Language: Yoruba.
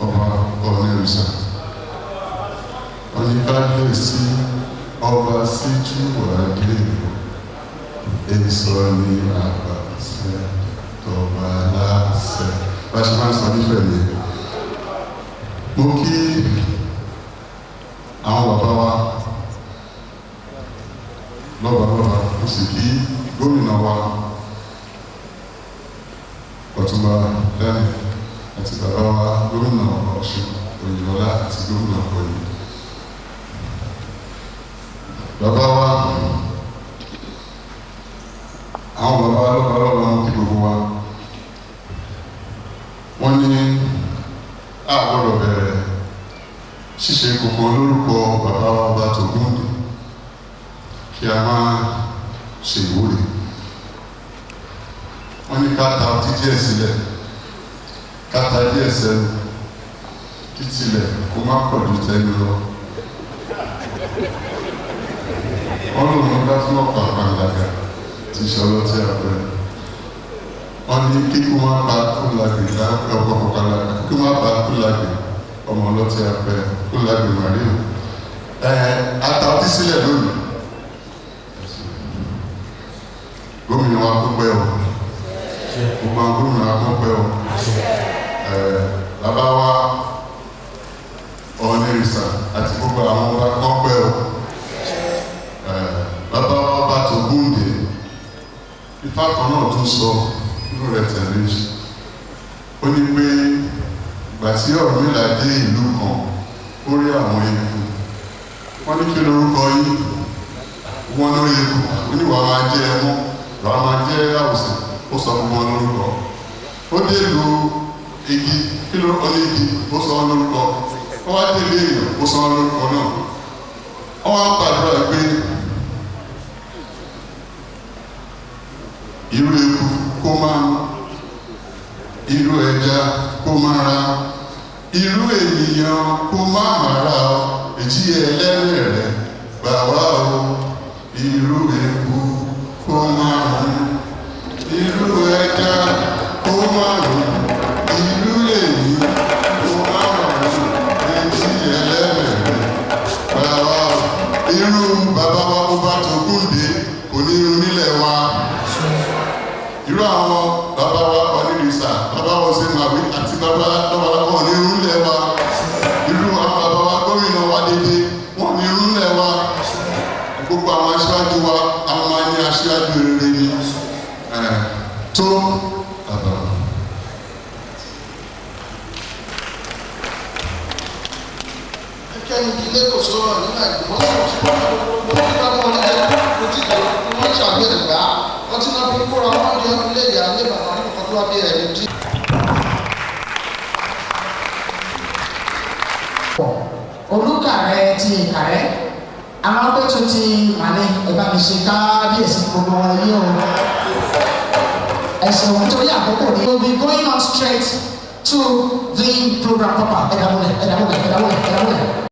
Ọba Ọ̀nìrìsà. Wọ́n ní kábíyèsí, Ọba Síjúwadé, èso ní àpàṣẹ tọba láṣẹ. Bá a ṣe máa ń sọ nífẹ̀ẹ́ mi. Mo kí àwọn bàbá wa lọ́ba lọ́ba, mo sì kí gómìnà wa, Ọ̀túnba Dání, àti bàbá wa gómìnà Ọ̀ṣun Oyèlọ́lá àti gómìnà Ọ̀yọ́. Bàbá wa, àwọn bàbá wa lọ́ba lọ́ba, mo kí gbogbo wa. Wọ́n ní a gbọ́dọ̀ bẹ̀rẹ̀ ṣíṣe kòkó lórúkọ bàbá wa Ọba Tògúndé kí a máa ṣe ìwúre. Wọ́n ní ká ta ọtí díẹ̀ sílẹ̀, ká ta díẹ̀ sẹ́nu, kí tilẹ̀ kó má pọ̀ ju tẹnu lọ. Wọ́n lòun dá fún ọ̀pá pàǹdàgà tí ìṣọ̀lọ́ tí a pẹ́. Wọ́n ní kíkú má pa kúlágbè ọkọ̀ kọ̀kọ̀lá, kíkú má pa kúlágbè ọmọ ọlọ́tí apẹ kúlágbè màríò. Ẹ̀ ata ọtí sílẹ̀ lónìí. Gómìnà wa kó pẹ́ o, gbogbo àwọn gómìnà wa kó pẹ́ o. Ẹ̀ bàbá wa Ọ̀nìrìsà àti gbogbo àwọn ọba kó pẹ́ o. Ẹ̀ bàbá wa Ọba Tògúndé, ifá kan náà tún sọ nínú rẹ̀ tẹ̀lé. Ó ní pé ìgbà tí Ọ̀rúnmìlà dé ìlú kan, ó rí àwọn eku. Wọ́n ní, "Kí lorúkọ yín?" Wọ́n lórí eku. Ó ní, "Wàá máa jẹ́ ẹmọ́, wàá máa jẹ́ àwòsàn." Ó sọ gbogbo wọn lórúkọ. Ó dé ìlú igi, kí ló ọ ní igi? Ó sọ wọn lórúkọ. Ó wá dé ìlú èèyàn, ó sọ wọn lórúkọ náà. Wọ́n wá gbàdúrà pé irú eku kó máa, irú ẹja kó máa ra, irú ènìyàn kó má máa ra ọ, èjì ẹlẹ́rìn rẹ̀ gbà wá o. Irú eku kó máa rún, irú ẹja kó máa rún, irú ènìyàn kó máa rún, èjì ẹlẹ́rìn rẹ̀ gbà wá o. Irú bàbá wa Ọba Tògúndé kò ní irun nílẹ̀ wa. Irú àwọn bàbá wa Ọ̀nìrìsà, bàbá wa Ọ̀sẹ̀màwí àti bàbá lọ́wọ́ wọn ní irun nílẹ̀ wa. Irú àwọn bàbá wa gómìnà wa dédé wọn ní irun nílẹ̀ wa. Gbogbo àwọn aṣáájú wa, àwọn máa ní aṣáájú rere ni tó bàbá. Kẹ́ni ilé kò sọ̀rọ̀ nígbà ìgbìmọ̀ sọ̀rọ̀ mo ti bá wọn nílẹ̀, mo ti tẹ̀lé wọ́n ṣàgbéyẹ̀ gbà wọ́n ti náà fi kóra wọ́n di ọdún ilé ìyá ilé bàbá ní kọ̀ọ̀kan tó wá bí ẹ̀rí dí. Olùkàrẹ ti Ìkàrẹ́, àwọn akpẹ́tù ti Màlẹ́, ẹ bá mi ṣe kábíyèsí gbogbo wọn yìí o. Ẹ̀sìn òun torí àkókò ni. We will be going on straight to the program proper. Ẹ̀dàmúlẹ̀, ẹ̀dàmúlẹ̀, ẹ̀dàmúlẹ̀, ẹ̀dàmúlẹ̀.